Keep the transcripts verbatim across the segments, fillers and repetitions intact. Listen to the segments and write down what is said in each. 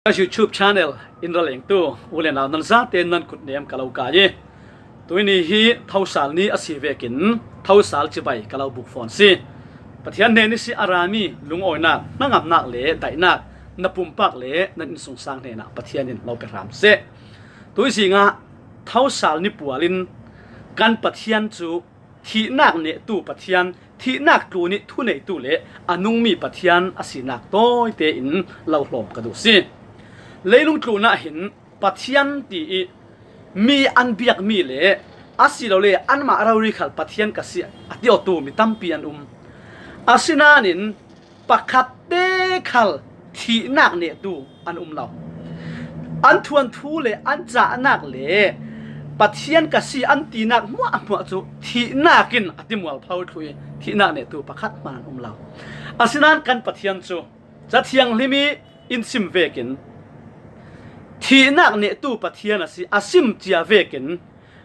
Ka YouTube channel in ra lengtu u le nau nan zate nan kut nem ka lo kai i, tuini hi thosal ni a si vekin thosal chibai ka lo buk fawn si. Pathian hnen i si a rami lungawinak, hnangamnak le daihnak na pumpak le nan innsungsang hnenah Pathian in lo pe hram seh. Tui zingah thosal ni pualin kan Pathian cu thihnak nehtu Pathian, thihnak tlun i thuneitu le a nungmi Pathian a sinak tawite in lo hlawm ka duh si. Leilung tlunah hin Pathian ti i mi an biakmi le asilole anmah rori khal Pathian ka si a ti awtu mi tampi an um. Asinain pakhat te khal thihnak nehtu an um lo. An thuanthu le an cahnak le Pathian ka si an tinak hmuahhmuah cu thihnak in a ti mualpho thlu i thihnak nehtu pakhat hmanh an um lo. Asinain kan Pathian cu Cathiang Hlim i in sim vekin thihnak nehtu Pathian a si, a sim cia vekin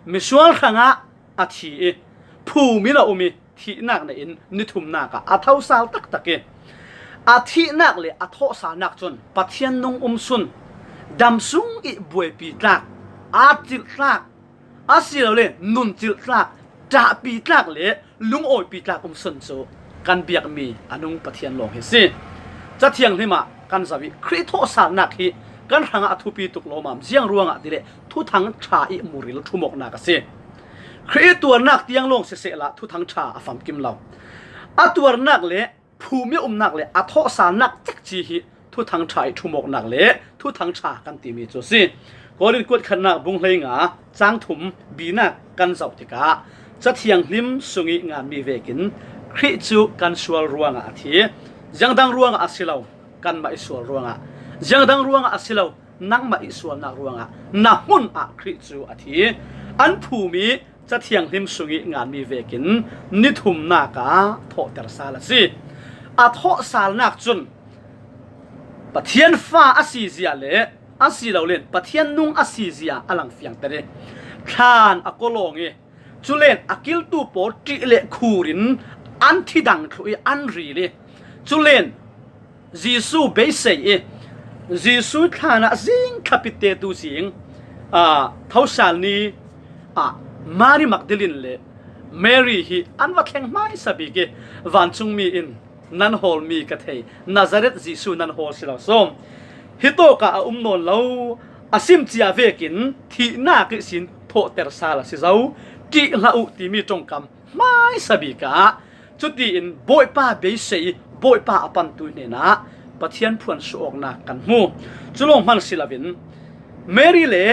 misual hrangah a thi i phum in a um i thihnak nehin ni thumnak ah a thosal taktak i a thihnak le a thawhsalnak cun Pathian nung um sun, dam sung i buaipi tlak, aa cilh tlak, asilole nun cilh tlak, ṭahpi tlak le lungawipi tlak um sun cu kan biakmi a nung Pathian lawng hi si. Cathiang Hlim ah kan zoh i Khrih thawhsalnak hi kan hrangah a thupi tuk lawmam. Ziang ruangah ti le Thuthang ṭha i muril ṭhumawknak a si. Khrih tuarnak tiang lawng sisehla Thuthang ṭha a famkim lo. A tuarnak le phum i umnak le a thawhsalnak cekci hi Thuthang ṭha i ṭhumawknak le Thuthang ṭha kan timi cu a si. Korin kuat khatnak bung hleinga cang thum binak kan zoh tikah Cathiang Hlim sung i nganmi vekin Khrih cu kan sual ruangah a thi. Ziangdang ruangah a si lo, kanmah i sual ruangah. Ziangdang ruangah a si lo, nangmah i sualnak ruangah na hmun ah Khrih cu a thi. An phum i Cathiang Hlim sung i nganmi vekin ni thumnak ah thawhter sal a si. A thawhsalnak cun Pathian fa a si zia le asilole Pathian nung a si zia a langfiangter i thlan a kolawng i, culen a kiltu pawl ṭih le khur in an thi dang thluh i an ril i, culen Jesuh beisei i Jesuh thlan ah zing thlapit te tu zing, aa, thosal ni ah Mary Magdalene le Mary hi an va thleng hmaisa bik i vancungmi in nan hawlmi ka thei, Nazareth Jesuh nan hawl si lo sawm. Hi tawkah a um nawn lo, a sim cia vekin thihnak ihsin thawhter sal a si zo, ṭih hlah uh timi ṭongkam hmaisa bik ah cutiin Bawipa beisei, Bawipa a pantu hnenah Pathian phuan suawknak kan hmu. Cu lawng hman si loin Mary le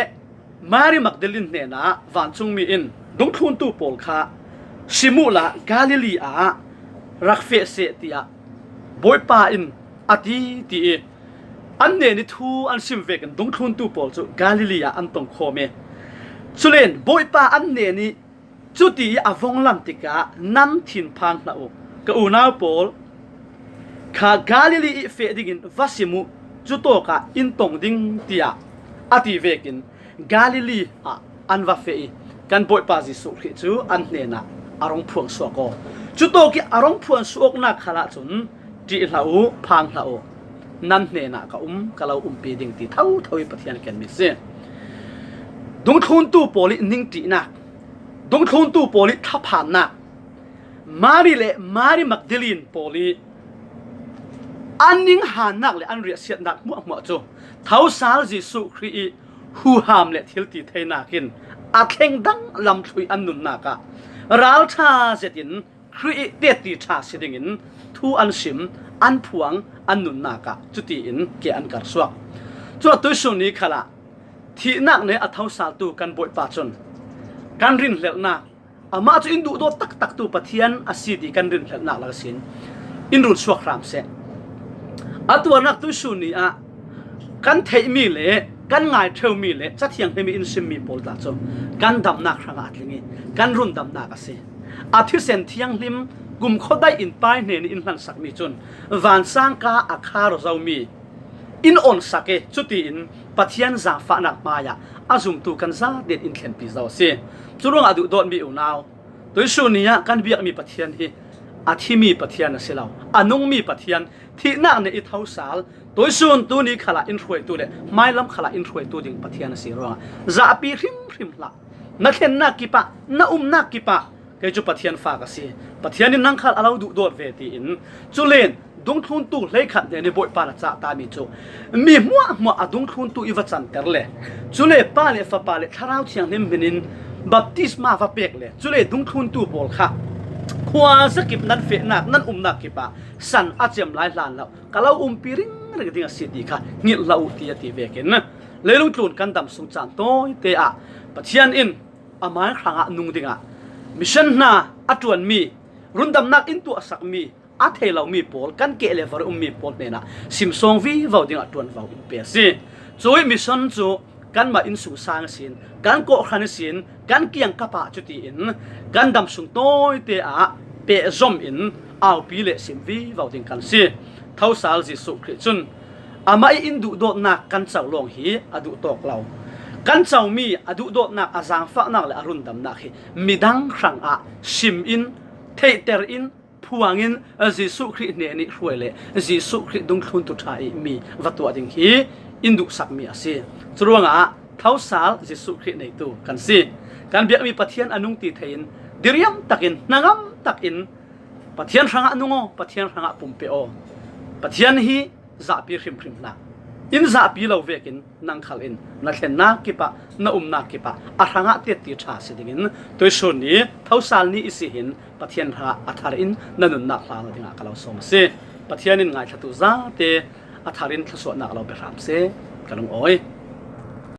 Mary Magdalene hnenah vancungmi in dungthluntu pawl kha sim uhla Galilee ah rak feh seh tiah Bawipa in a ti, ti i an hnen i thu an sim vekin dungthluntu pawl cu Galilee ah an tongkhawm i, culen Bawipa an hnen i cuti i a vonglam tikah nan thinphang hlah uh, ka unau pawl kha Galilee i feh dingin va sim uh, cutawkah in tong ding, tiah a ti vekin Galilee ah an va feh i kan Bawipa Jesuh Khrih cu an hnenah a rung phuang suak aw. Cutawk i a rung phuang suaknak khal ahcun ṭih hlah uh, phang hlah uh, nan hnenah ka um, ka lo umpi ding ti thotho i Pathian kenmi si. Dungthluntu pawl i ningṭihnak, dungthluntu pawl i thlaphannak, Mary le Mary Magdalene pawl i an ninghannak le an riahsiatnak hmuahhmuah cu thosal Jesuh Khrih i huham le thilti theinak in a thleng danglam thluh i an nunnak ah ralṭha zetin Khrih i tetti ṭha si dingin thu an sim, an phuang, an nunnak ah cutiin ke an kar suak. Cun a tuihsun ni khalah thihnak ne a thosaltu kan Bawipa cun kan rinhlelhnak, amah cu in duhdawt taktaktu Pathian a si ti kan rinhlelhnak lak sin in run suak hram seh. A tuarnak tuihsun ni ah kan theihmi le kan ngai ṭheumi le Cathiang Hlim i in simmi pawl tla cu kan damnak hrangah a tling i kan rundamnak a si. A thisen thianghlim kumkhua daih in Pai hnen i in hlansakmi cun vansangka a khar zomi in onsak i, cutiin Pathian zaangfahnak hmaiah a zumtu kan zaten in thlenpi zo a si. Cu ruangah duhdawtmi unau, tuihsun ni ah kan biakmi Pathian hi a thimi Pathian a si lo, a nungmi Pathian, thihnak nih i thosal, Tuisun tuni khalah in hruaitu le hmailam khalah in hruaitu ding Pathian a si ruangah zahpi hrimhrim hlah. Na thlennak kipah, na umnak kipah, kei cu Pathian fa ka si. Pathian in nang khal a lo duhdawt ve, tiin. Culen dungthluntu hleikhat hnen i Bawipa na cah tami cu mi hmuahhmuah a dungthluntu i va canter le, cule Pa le Fapa le Thlarau Thianghlim hmin in baptisma va pek le, cule dungthluntu pawl kha khuazakip nan fehnak, nan umnak kipah san a cem lai hlan lo, ka lo umpi ringring ding a si ti kha hngilh hlah uh, ti a ti vekin, leilung tlun kan dam sung caan tawite ah Pathian in amai hrangah nung dingah mission hna a ṭuanmi, rundamnak in tuahsakmi, a thei lomi pawl, kan keh le var ummi pawl hnenah simsawng vivo dingah ṭuanvo in pe a si. Cuih mission cu kanmah innsungsang ihsin, kan kawhhran ihsin, kan kiangkap ah cutiin kan dam sung tawite ah pehzom in aupi le sim vivo ding kan si. Thosal Jesuh Khrih cun amah i in duhdawtnak kan co lawng hi a duhtawk lo. Kan comi a duhdawtnak, a zaangfahnak le a rundamnak hi midang hrangah sim in, theihter in, phuang in, Jesuh Khrih hnen i hruai le Jesuh Khrih dungthluntu ṭha i mi va tuah ding hi in duhsakmi a si. Curuangah thosal Jesuh Khrih neitu kan si. Kan biakmi Pathian a nung ti thei in, diriam takin, hnangam takin Pathian hrangah nung aw, Pathian hrangah pumpe aw. Pathian hi zahpi hrimhrim hlah. In zahpi lo vekin nang khal in na thlennak kipah, na umnak kipah a hrangah tetti ṭha si dingin tuisun ni, thosal ni i si hin Pathian hrangah a thar in na nunnak hla dingah ka lo sawm a si. Pathian in ngaithlatu zate a thar in thluasuahnak a lo pe hram seh. Ka lungawi.